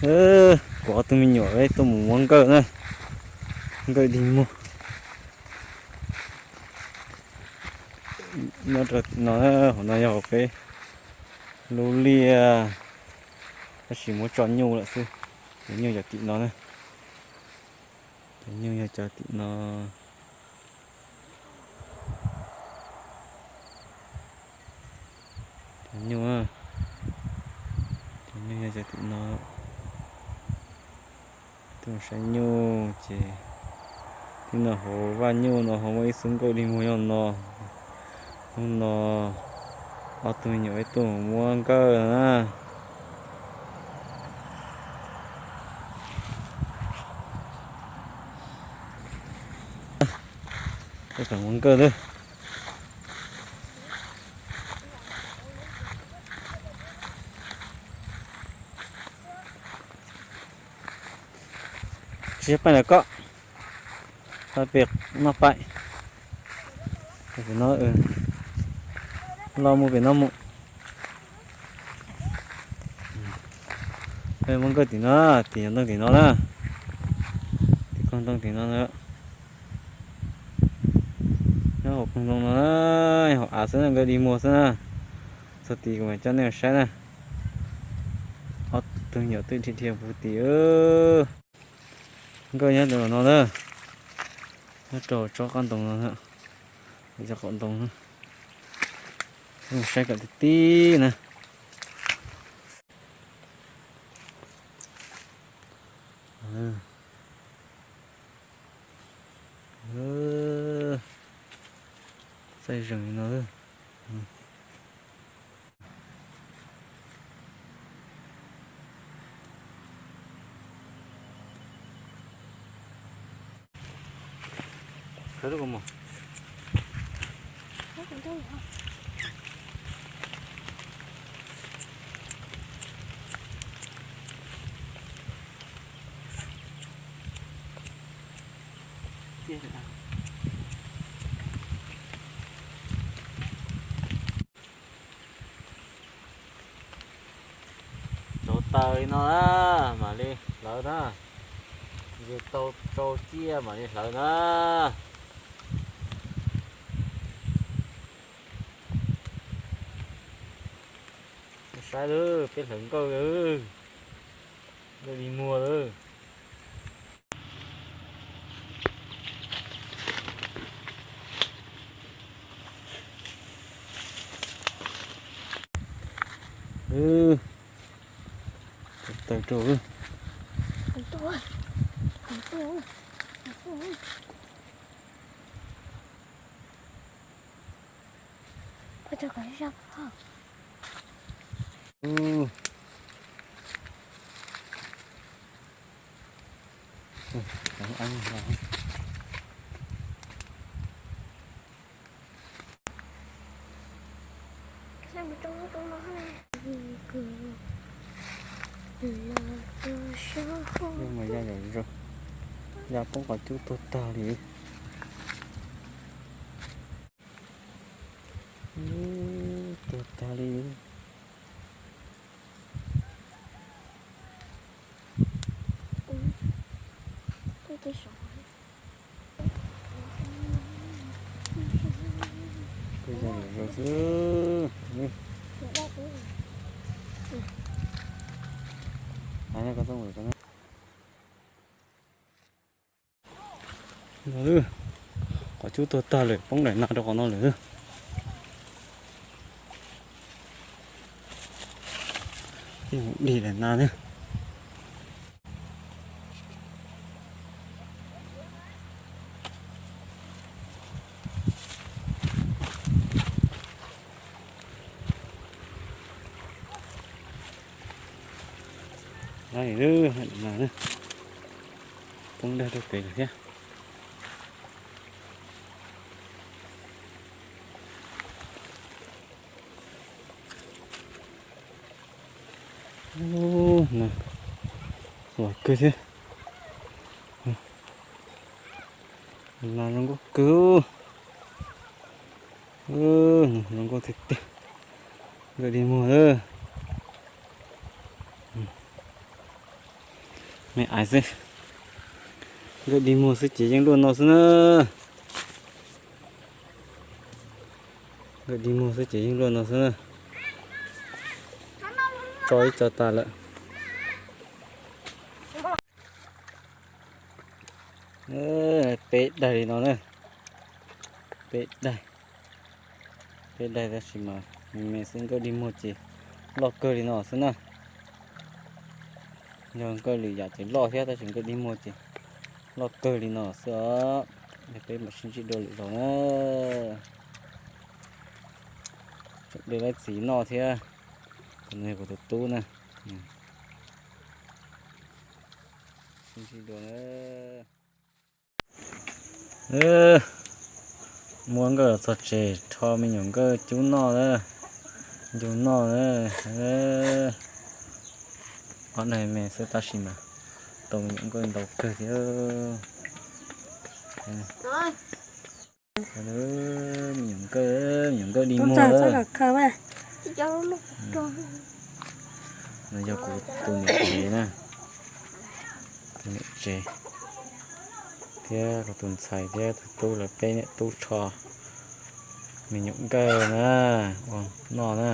Kuv ob tug me nyuam peb tuaj mus muab nkawj na, nkawj dig muag. Nyob rau tim no, hauv no yog hauv peb lub liaj, tab sis muab tso nyuj lawm xwb. Cov nyuj cov tim no na, cov nyuj yog cov tim no. Cov nyuj, cov nyuj yog cov tim no. Tuaj saib nyuj ces, tim no hauv vaj nyuj no ho muaj ib xub nkawj dig muag yog no. Hnub no ob tug me nyuam peb tuaj mus muab nkawj na. Peb tuaj mus muab nkawj lawm. Tsis paib lawm koj, paib pem noj paib. Pem no, los mus pem no mus. Muab nkawj tim no, tim cov ntoo tim no na. Tim koog ntoo tim no na. Nyob hauv koog ntoo no na, hauv av xwb na, nkawj dig muag xwb na. Txog tid kuv mam coj nej mus saib na. Ob tug nyuam twb dhia dhia puv tim. Nkawj nyob rau no na, nyob rau tsob qab ntoo no, cov qaum ntoo na. Mus saib kom tib tib na. Txaij zeeg li no. Rau taws li no na, mam li hlawv na. Yog tau rau ciaj mam li hlawv na. Saib lawm, peb hlawv nkawj lawm, nkawj dig muag lawm. Taws rau. Mas ya, ya poob qhov cub tuag tag li. Tuag tag li. Kuj zoo zoo xwb. Qhov cub tuag tag lawm, poob daim no rau qhov no lawm. Dig daim no na. Poob dag rau pem lawm thiab. Los kawg thiab. Nas zoo nkauj kawg. Zoo nkauj tiag tiag. Nkawj dig muag lawm. Me ais xwb. Nkawj dig muag xwb ces yeej luaj no xwb na. Nkawj dig muag xwb ces yeej luaj no xwb na. Tso ib co tas lawm. Peb daig li no na. Peb daig. Peb daig tab sis mas me me xwb, nkawj dig muag ces loj kawg li no xwb na. Yog nkawj lwm yam ces loj thiab tab sis nkawj dig muag ces loj kawg li no xwb os. Peb mam sib ntsib dua lwm zaus na. Tseem de laib txiv noj thiab. Tus no yog kuv tus tub na. Sib ntsib dua na. Muab nkawj los txog tsev rho me nyuam nkawj cub noj na, ncu noj na. Ob daig me xwb tab sis mas tau me nyuam nkawj ntau kawg thiab. Me nyuam nkawj, me nyuam nkawj dig muag. No yog kuv tus niam tsev na, tus niam tsev thiab kuv tus ntxhais thiab tus tub lawv peb niam tub rho me nyuam nkawj na ua noj na.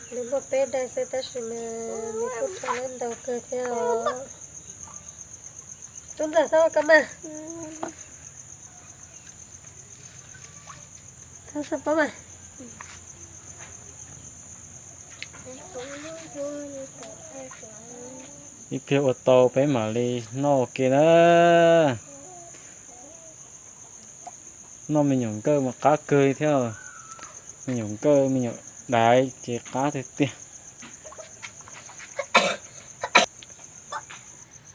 Nws muaj peb daig xwb tab sis nws kuj rho lawm ntau kawg thiab os. Tub ntxawm, xav koj mas. Ib pliag ua tau peb mam li noj ua ke na. Noj me nyuam nkawj mas qab kawg li thiab. Me nyuam nkawj me nyuam daiv ces qab tiag tiag.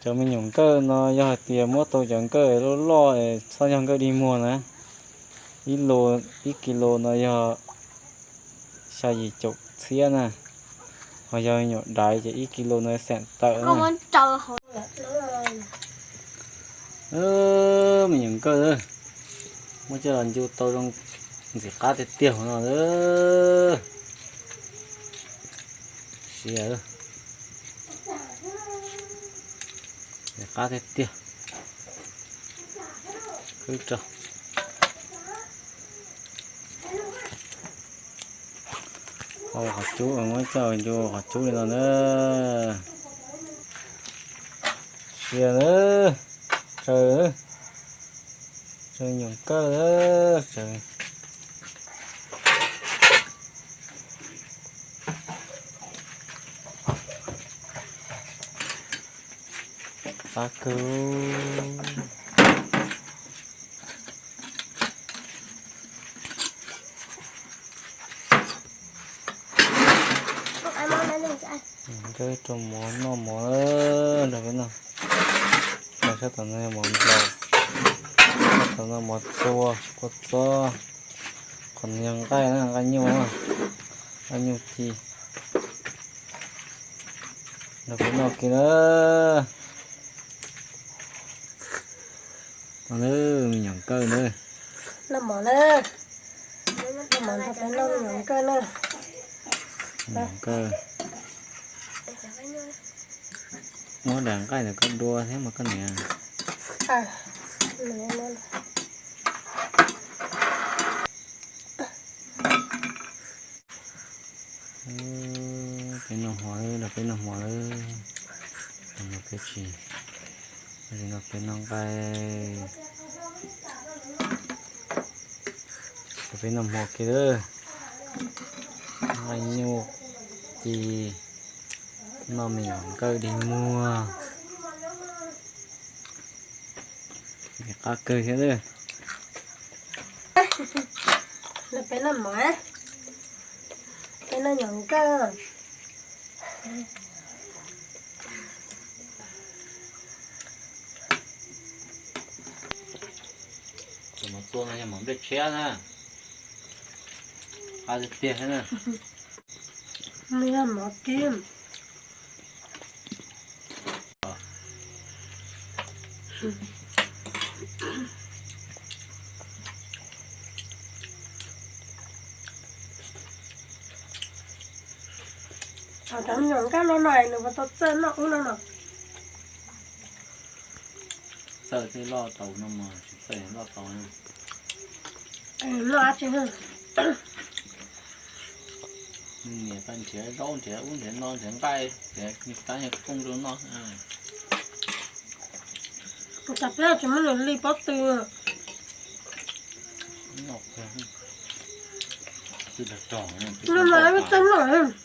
Cov me nyuam nkawj no yog hais tias muab tau cov nkawj loj loj es txhob yog nkawj dig muag na, ib lu, ib kis lus no yog xya yim caum txhiab na, ho yog me nyuam daiv ces ib kis lus no xeem tawm na. Me nyuam nkawj, muab coj los ncu tau zoo ntxim qab tiag tiag no. Sia, ntxim qab tiag tiag. Khwb rau qhov cub, muab coj ncu qhov cub li no na. Sia na, tsaws, tsaws nyuam kawj na, tsaws. Qab kawg. Nkawj rau mov noj mov, nrog peb noj. Sab tom no yog mov nplaum, sab tom no mov txua, kua txob, qhov no yog nqaij na, nqaij nyuj, nqaij nyuj ci. Nrog peb noj kiag na. No na, me nyuam nkawj na. Noj mov na. Noj mov nrog peb noj me nyuam nkawj na. Me nyuam nkawj. Muab daim nqaij ntawd koj dua thiab mas koj niam. Peb noj hmo lawm, peb noj hmo lawm. Peb tsis, no peb noj nqaij. Peb noj hmo kiag lawm. Nqaij nyuj ci, noj me nyuam nkawj dig muag. Qab kawg thiab lawm. Peb noj mov, peb noj nyuam nkawj. Tus mov txua no yog mov nplej tshiab na. Qab tiag tiag na. Nws yog mov kib. Cov me nyuam nkauj no no nws puas tau txawj noj ub no no. Txawj thiaj loj tau no mas tsis txawj loj tau. Noj dab tsi? Niam pab nrhiav zaub nrhiav ub nrhiav no nrhiav nqaij nrhiav kab kooj rau noj. Kuv cas peb tsis muaj nws li pob tw. Noj mas ib txoj noj.